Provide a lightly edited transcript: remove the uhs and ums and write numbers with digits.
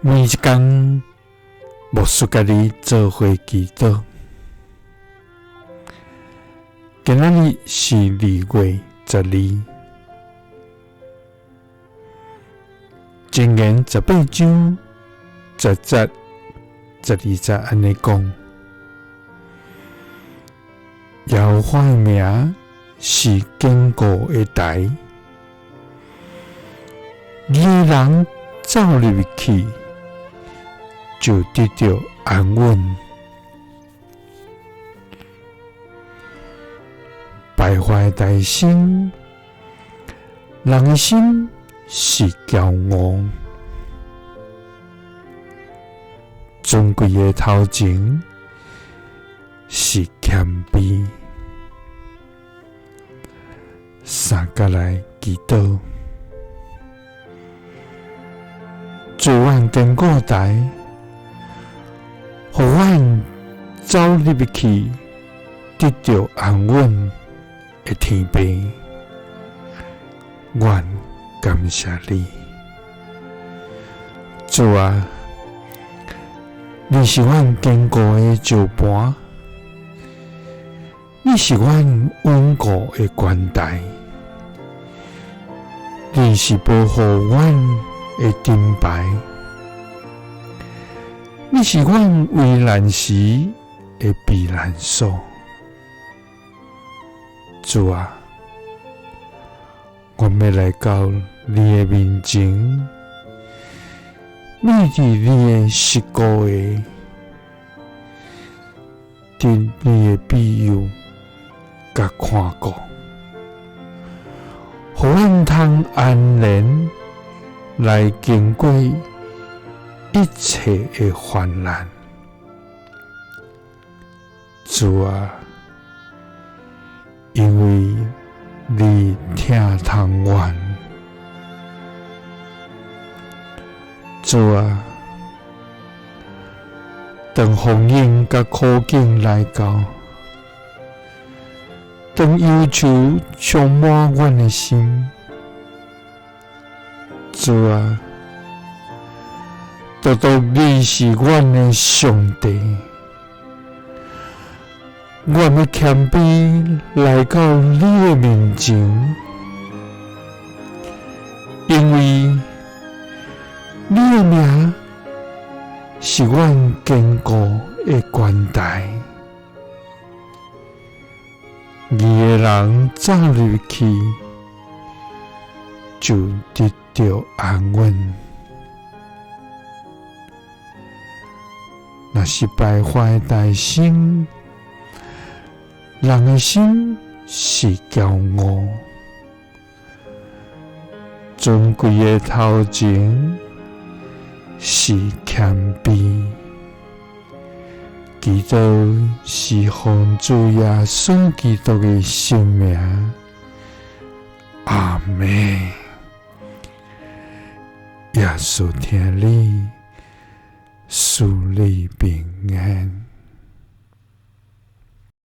每一工，牧師佮你做伙祈禱。今仔日是2月12，箴言18章10節、12節按呢講：耶和華的名是堅固的台，義的人走入去，就得著安穩。敗壞的心，人的心是驕傲，尊貴的頭前是謙卑。三佮來祈禱，做阮堅固台，予阮走入去，得著安穩的天父，阮感謝你，主啊，你是阮堅固的石盤，你是阮穩固的關台，你是保護阮的盾牌，你是阮危難時的避難所。主啊，阮欲來到你的面前，覕佇你的膝股下，得你的庇佑佮看顧，予阮通安然來經過一切的患難。主啊，因為你疼痛阮，主啊，當風雨佮苦境來到，當憂愁充滿阮的心，主啊，獨獨你是阮的上帝。阮欲謙卑來到你的面前，因為你的名是阮堅固的關台。義的人走入去，就得著安穩。若是敗壞的心，人的心是驕傲，尊貴的頭前是謙卑。祈禱是奉主耶穌基督的聖名，阿們。耶穌疼你，賜你平安。